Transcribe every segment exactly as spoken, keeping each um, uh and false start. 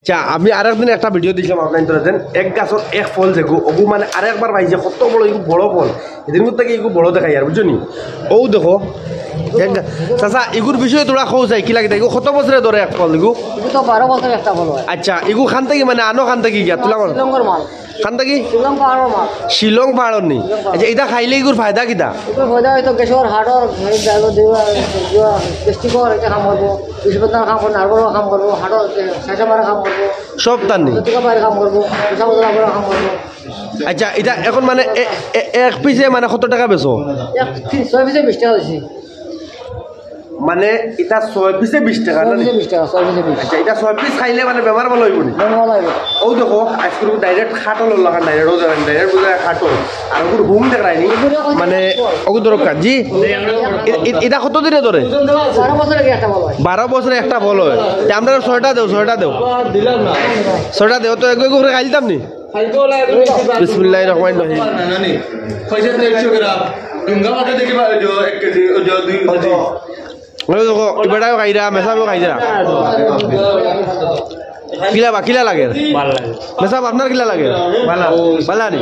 আচ্ছা, আমি আরেকদিন একটা ভিডিও দিছিলাম আপনাইনতরে, যেন এক গাছর এক ফল যেগু, ওগু মানে আরেকবার পাইছে, কত বড়, এগু বড় ফল। এদিন থাকি এগু বড় দেখাই আর, বুঝছো নি? ও দেখো, এক গা-, চাচা, এগুর বিষয়ে থুড়া কও চাই, কিলা কিতা, এগু কত বছরে ধরে এক ফল এগু? এগু তো বারো বছর একটা ফল হয়। আচ্ছা, এগু খান থাকি মানে আনো খান থাকি গিয়া তুলা মাল? শ্রীলঙ্কার মাল। খান থাকি? শ্রীলঙ্কা আরো মাল। শিলং পাহাড়র নি? শিলং পাহাড়। আচ্ছা, ইটা খাইলে এগুর ফায়দা কিতা? এগুর ফায়দা হয়তো গ্যাসর, হার্টর, গ্যাস্ট্রিকর, এটা কাম করবো, বিষবেদনার কাম করবো, নার্ভর কাম করবো, হার্টর, সাইসামারা কাম করবো, সব তার নি? জটিকা পায়ের কাম করবো, পেশাব জলাফেরা কাম করবো। আচ্ছা, ইটা এখন মানে এ-, এ-, এক পিসে মানে কত টাকা বেচো? এক পিস, ছয় পিসে বিশ টাকা বেশি। মানে ইটা ছয় পিসে বিশ টাকা না ছয় নি? পিসে বিশ টাকা, ছয় পিসে বিশ। আচ্ছা, ইটা ছয় পিস খাইলে মানে বেমার ভালো হইব নি? বেমার ভালো হইব। ও দেখো, আইসক্রিম ডাইরেক্ট খাটল লাখান, ডাইরেক্ট ও দেখেন, ডাইরেক্ট বুঝা যায় খাটল। আর ওগুলো হুম দেখ রাইনি, মানে ওগু দরকার জি। এ-, এ-, এটা কত দিনে ধরে? বারো বছরে কি একটা ফল হয়? বারো বছরে একটা ফল হয়। তে আমরা ছয়টা দেও, ছয়টা দেও, ছয়টা দেও। তো এগু এগু করে খাইলতাম নি? বিসমিল্লাহির রহমানির রহিম। পয়সা তো একশো গ্রাম। ডুঙ্গা মাথা দেখি পারে যে এক কেজি, ওই যে দুই কেজি। ওই দেখো, ইবাটাও খাইরা, মেসাবও খাইরা। কিলা বা, কিলা লাগে? ভালা লাগে। মেসাব, আপনার কিলা লাগে? ভালা। ভালা নি?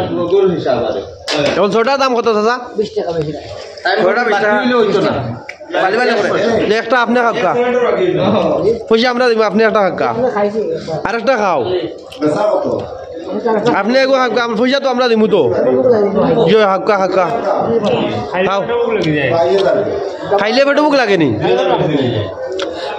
এখন ছয়টার দাম কত, চাচা? বিশ টাকা বেশি না। ছয়টা বিশ টাকা। বালি বালি করে। একটা আপনি খাউক্কা। পয়সা আমরা দিব, আপনি একটা খাউক্কা। আরেকটা খাও। আপনি এগু খাউক্কা, আম-, পয়সা তো আমরা দিমু তো। ইয়ে, খাউক্কা, খাউক্কা। খাও। খাইলে পেটো ভুক লাগে নি?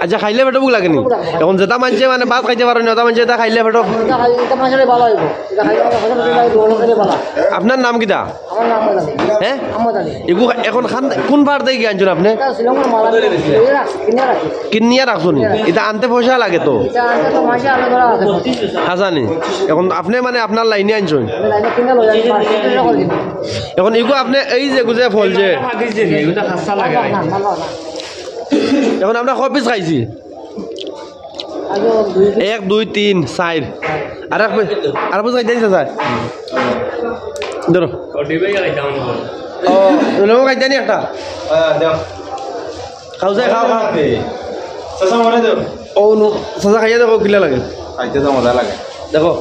আচ্ছা, খাইলে পেটো ভুক লাগে নি? এখন যেটা মানষে মানে ভাত খাইতে পারে না, ওটা মানষে এটা খাইলে পেটো। এটা খাইলে, এটা মানষের ভালো হইব। এটা খাইলে আমার হজম হতে পারে, দোকানে খেলে ভালো। আপনার নাম কিতা? আমার নাম আহমদ আলী। হ্যাঁ? আহমদ আলী। এগু এখন খান, কোন পাহাড় থাকি আনছইন আপনি? এটা শ্রীলঙ্কার মাল, আমি কিনে রাখি, কিনে রাখি। কিনিয়া রাখছো নি? এটা আনতে পয়সা লাগে তো। এটা আনতে তো মাসে আলাদা ধরা আছে। হাছা নি? এখন আপনি মানে আপনার লাইনে আনছইন? আমি লাইনে কিনে লই, আমি পাঁচশো টাকা করে দিই। এখন এগু আপনি এই যে গুজে ফল যে। এগুলা খাসা লাগে। না, না, না, না। এখন আমরা কয় পিস খাইছি? আগে দুই এক, দুই, তিন, চাইর। আর এক পিস, আর এক পিস খাইতে দিছে, স্যার। ধরো। ও, লবণ খাইতে নি একটা? খাও যে, খাও, খাও। চাচা, মনে দেও। ও, নু, চাচা, খাইয়া দেখো, কিলা লাগে। খাইতে তো মজা লাগে। দেখো।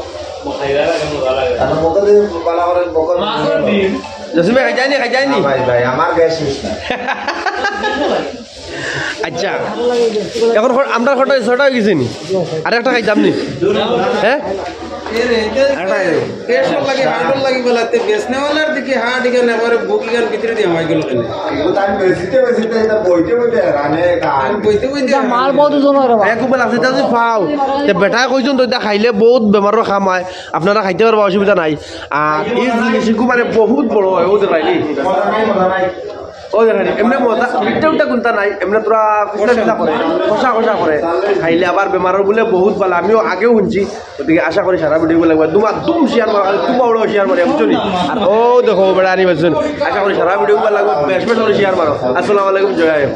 আর বকর দিয়ে বালা করে বকর। জসিমে খাইতে নি, খাইতে নি? না, ভাই, ভাই, আমার গ্যাস শেষ না। আচ্ছা, এখন খ-, আমরা কটা, ছয়টা হয়ে গেছি নি? আর একটা খাইতাম নি? হ্যাঁ? আরেকটা খাইতাম। টেস্ট লাগে, হার্ডর লাগে বলে, তে বেচনেওয়ালার দিকে হার্ড ইখান একেবারে বুক ইখান ভিতরে দিয়ে হামাই গেল কেনে? এগুলো তো আমি বেচিতে, বেচিতে, এটা বইতে, বইতে, রানে, গান। বইতে, বইতে, এটা মাল বহুত ওজন হয় রে বাবা। এক উপর আছে, এটা যদি পাও, তে বেটায় কইছইন তো, এটা খাইলে বহুত বেমারর কাম হয়, আপনারা খাইতে পারবা, অসুবিধা নাই। আর এই জিনিস ইগু মানে বহুত বড় হয়, ও দেখাইনি। মজা নাই, মজা নাই। ও দেখেন, এমনি মজা, মিঠা উঠা কোনটা নাই, এমনি তোরা পিছলা পিছলা করে, খসা খসা করে। খাইলে আবার বেমারর বুলে বহুত ভালা, আমিও আগেও শুনছি। গতিকে আশা করি সারা ভিডিও লাগবে, তুমা তুম শেয়ার মারা, তুমা ওরা শেয়ার মারে, বুঝছো নি? আর ও দেখো, বেড়া আনি বলছেন, আশা করি সারা ভিডিও লাগবে, বেশ বেশ করে শেয়ার মারো। আসসালামু আলাইকুম, জয় আইয়ুব।